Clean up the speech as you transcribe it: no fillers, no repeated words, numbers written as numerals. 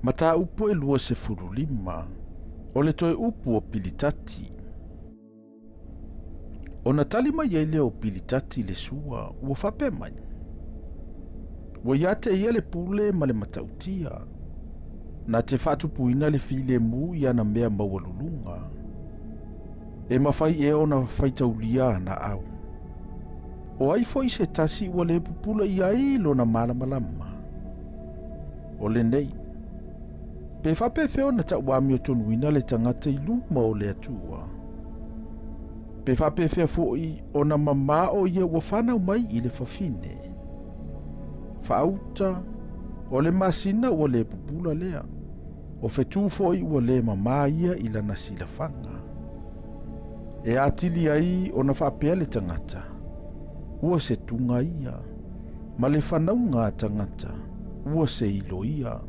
Mataupu e 25, o le toe upu o Pilitati. Ona tali mai ai lea o Pilitati i le Sua, ua faapea mai, Ua ia te ia le pule ma le matautia, na te faatupuina le filemu i ana mea maualuluga. E mafai ea ona faitaulia ana au? O ai foi se tasi ua le pupula i ai lona malamalama? O lenei, pe faapefea ona tauamiotonuina le tagata i luma o le Atua? Pe faapefea foi ona mamao ia ua fanau mai i le fafine? Faauta, o le masina ua le pupula lea, o fetu foi ua le mamā ia i lana silafaga. E atili ai ona faapea le tagata, ua se tuga ia, ma le fanauga a tagata, ua se ilo ia.